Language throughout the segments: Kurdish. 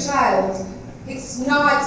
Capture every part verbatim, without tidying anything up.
Child. It's not.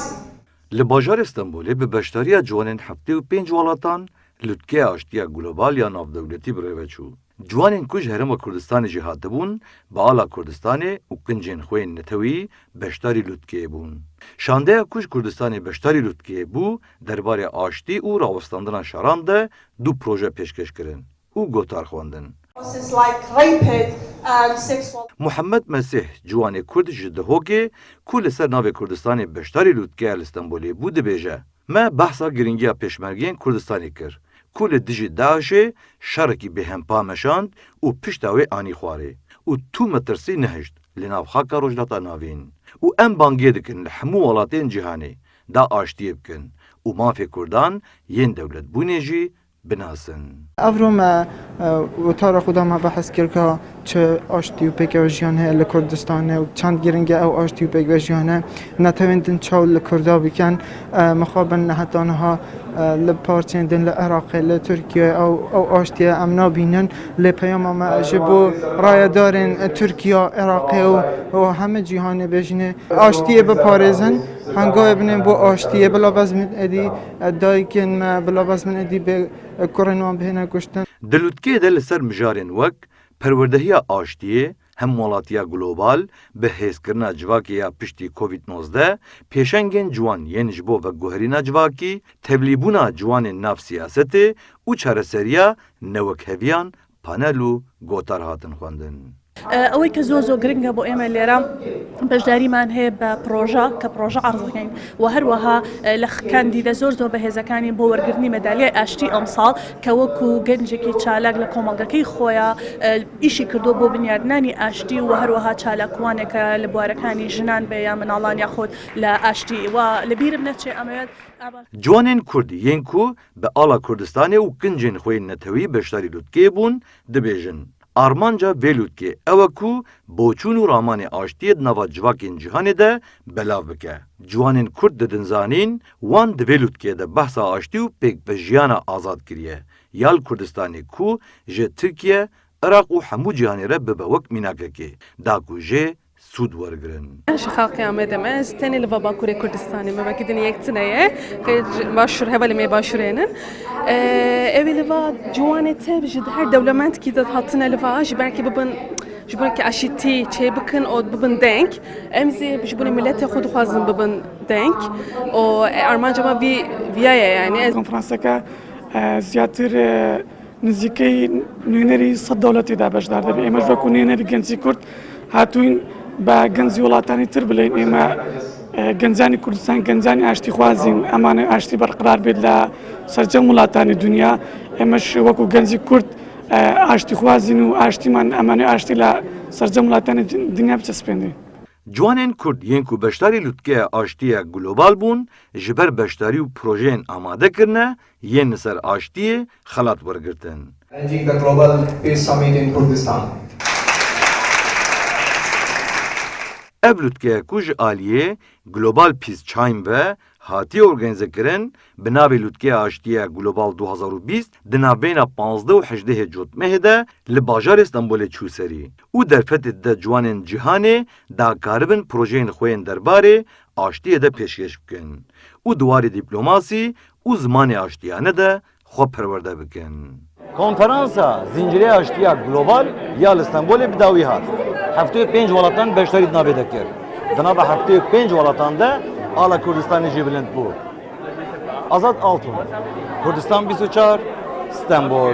Li bajarê Stenbolê bi beşdariya ciwanên heftê û pênc welatan lûtkeya aştiya global ya navdewletî bi rê ve çû. Ciwanên ku ji Herêma Kurdistanê jî hatibûn, bi ala Kurdistanê û kincên xwe yên netewî beşdarî lûtkeyê bûn. Şandeya ku ji Kurdistanê beşdarî lûtkeyê bû, derbarê aştî û rawestandina şeran de du proje pêşkêş kirin û gotar xwendin. Process like rape and sexual. Muhammed Mesih, ciwanê Kurd ji Dihokê ku li ser navê Kurdistanê beşdarî lûtkeya li Stenbolê bû, dibêje, Me behsa girîngiya pêşmergeyên Kurdistanê kir, ku li dijî DAIŞê şerekî bêhempa meşand û pişta wê anî xwarê û tu metirsî nehişt li nav xaka Rojhilata Navîn. Û em bangê dikin li hemû welatên cîhanê da aştiyê bikin û mafê Kurdan yên dewletbûnê jî binasin. Evro me, e, wotara xwe da me behs kir ka çi aştî û pêkvejiyan heye li Kurdistanê û çend giring e ew aştî û pêkvejiyan e. Netewên din çaw li Kurda bikin, e, mixabin heta niha, e, li parçeyên din li Iraqê, li Tirkiyeyê ew, ew aştiye em nabînin. Lê peyama me ji bo rayedarên Tirkiye, Iraqê û, û hemî cîhanê bêjinê aştiyê biparêzin. Hengavê binên bo aştiyê, bila bezmên êdî, e, dayikên me, bila bezmên êdî bê kurên wan bihêne kuştin. Di lûtkeyê de li ser mijarên wek perwerdehiya aştiyê, hemwelatiya global, bihêzkirina civakê ya piştî Covid nozdeh, pêşengên ciwan yên ji bo veguherîna civakî, tevlîbûna ciwanên nav siyasetê û çareseriya newekheviyan panel û gotar hatin xwendin. ئەوەی کە زۆر زۆر گرنگە بۆ ئێمە لێرە، بەشداریمان هەیە بە پرۆژە، کە پرۆژە عەرز دەکەین و هەروەها لە کاندیدە زۆر زۆر بەهێزەکانی بۆ وەرگرتنی مەدالیای ئاشتی ئەمساڵ، کە وەکو گەنجێکی چالاک لە کۆمەڵگەکەی خۆیان ئیشی کردو بۆ بنیادنانی ئاشتی و هەروەها چالاکوانێکە لە بوارەکانی ژنان بێ یا مناڵان یاخود لە ئاشتی و لە بیرم نەچێ ئەمەوێت ئابا. Ciwanên Kurd yên ku bi ala Kurdistanê û kincên xwe yên netewî beşdarî lûtkeyê bûn, dibêjin, armanca vê lûtkê ew e ku boçûn û ramanê aştiyê di nava civakên cîhanê de belav bike. Ciwanên Kurd didin zanîn, wan di vê lûtkê de behsa aştî û pêkvejiyana azad kiriye ya li Kurdistanê ku ji Tirkiye, Iraq û hemû cîhanê re bibe wek mînakekê, da ku jê sûd wergirin. Ji xelkê Amedê me, ez tenê li va Bakurê Kurdistanê me, belkî din yek tune ye. Qey ji Başûr, hevalê me Başûrê nin. Ee, ew ê li va ciwanê tev ji her dewlementkî de hatine li va, ji ber kî bibin, ji ber kî aşîtî çê bikin û bibin deng. Em zî ji bo miletê xwe dixwazin bibin deng. Û, e, armanca me vî, viya ye yani. Ez Konferanseke, e, ziyatir, e, Nizîkey nûnerî sed dewletê de beşdar dibin. Ême ji wekû nûnerî gencî Kurd hatûyn be gencî welatanî tir bilên. Ême, e, gencanî Kurdistan, gencanî aştîxwazîn, emanê aştî berqerar bêt le sercem welatanî dinya. Ême ji wekû gencî Kurd, e, aştîxwazîn û aştîman emanê aştî le sercem welatanî din-, dinya biçespêndî. Ciwanên Kurd yên ku beşdarî lûtkeya aştiya global bûn, ji ber beşdarî û projeyên amade kirine, yên li ser aştiyê xelat wergirtin. Arranging the Global Peace Summit in Kurdistan. Ev lûtkeya ku ji aliyê Global Peace Chime ve hatiye organîzekirin, bi navê Lûtkeya Aştiya Global du hazar û bîst, di navbeyna panzdeh û hejdehê Cotmehê de li bajarê Stenbolê çû serî û derfetê dide ciwanên cîhanê da karibin projeyên xwe yên derbarê aştiyê de pêşkêş bikin û di warê dîplomasî û zimanê aştiyane de xwe perwerde bikin. Konferansa Zincirê Aştiya Global ya li Stenbolê bi dawî hat. Heftê û pênc welatan beşdarî di navê de kir. Di nava heftê û pênc welatan de ala Kurdistanê jî bilind bû. Azad Altun, Kurdistan bîst û çar, Stenbol.